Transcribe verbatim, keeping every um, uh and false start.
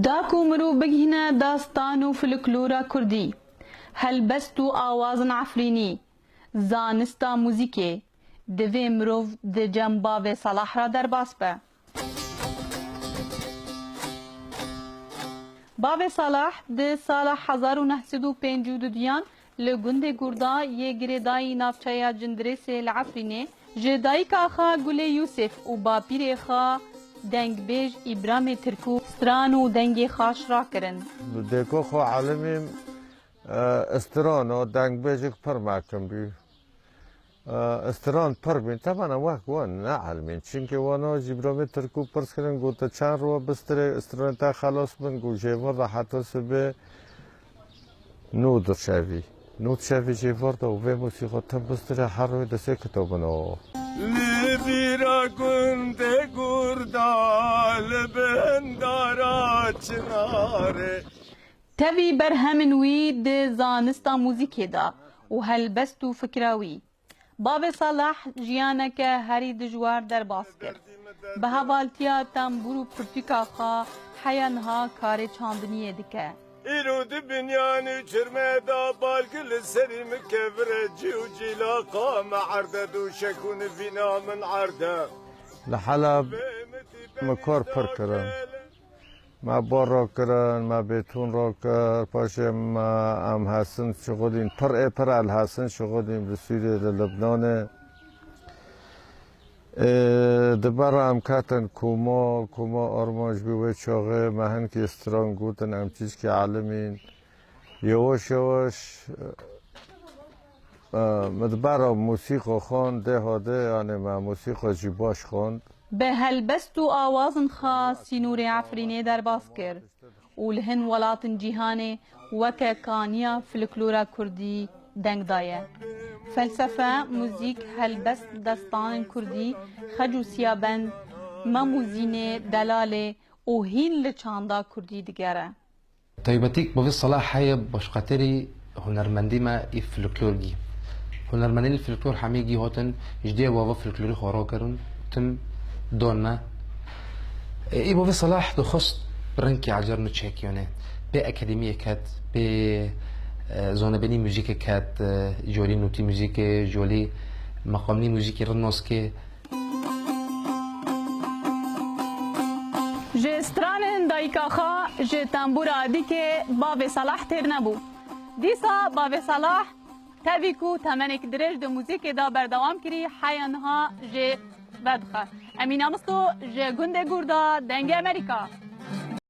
Da ku mirov bigihîne dastan û folklora kurdî, helbest û awazin Efrînî, zanista muzîkê, divê mirov di cem Bavê Salah re derbas be. Bavê Salah di sala hezar û neh sed û pêncî û duduyan li gundê Gurda yê girêdayî navçeya Cindirêsê li Efrînê ji dayika xwe Gulê Yûsif û bapîrê xwe dengbêj Îbramê Tirkû stran û dengê xaş rakirin. Dêko xwe elimîm, e, strano dengbêjik pir mekim bî. E, stran pir bîn. Tebana wek wan ne elimîn. Çimkî wana ji Îbramê Tirkû pirs kirin, got, "Te çend rû bistirê stranê te xelas bin?" Got, "Jêvor de heta sibê." Nû dişevî. Nû dişevî jê vir da û vê mûsîqa tim bistire her rojê destê kitabin o. Li vîra gundê Gurda, li bin dara çinarê. Tevî berhemên wî di zanista muzîkê de û helbest û fikra wî. Bavê Salah jiyaneke herî dijwar derbas kir. Bi hevaltiya tembûr û pirtûka xwe heya niha karê çandiniyê dike. Îro di binyan û çirme de balgi li serî min kevire, cî û cîlaqa me erde, dûşek û nivîna min erde. Li Heleb min kar pir kirin. Me bar rakirin, me bêtûn rakir, paşê me em hesin şixulîn, pir ê pir el hesin şixulîn li Sûriyê, li Libnanê. Ê, di ber em ketin koma, koma armanc bî wê çaxê, me hinkî stran gotin, em çîçkî elimîn. Yewaş yewaş, e, min di ber mûsîqa xwend, dê hadê, yanê me mûsîqa jî baş xwend. Bi helbest û awazin xwe sînorê Efrînê derbas kir û li hin welatin cîhanê weke kaniya folklora kurdî deng daye. Felsefe, muzîk, helbest, destanên kurdî, xec û siyabend, Mem û Zînê, Delalê û hîn li çanda kurdî digere. Taybetîk Bavê Salah heye başqaterî hunermendî me î folklor gî. Hunermendî folklor hemî gî hatin ji dê bava folklorî xwe rakirin, tim don me. Î Bavê Salah dixwest rengkî ecer niçek, yanê pê akademiyê ket, pê, e, zonebenî muzîkê ket, e, jolî notî muzîkê, jolî meqamnî muzîkê rin nas ke. Ji stranên dayika xwe, ji tembûra dîkê Bavê Salah têr nebû. Dîsa Bavê Salah tevî ku temenek dirêj di muzîkê de berdewam kirî, heya niha jê vedixe. Emîn Amisto ji gundê Gurda, Dengê Amerîka.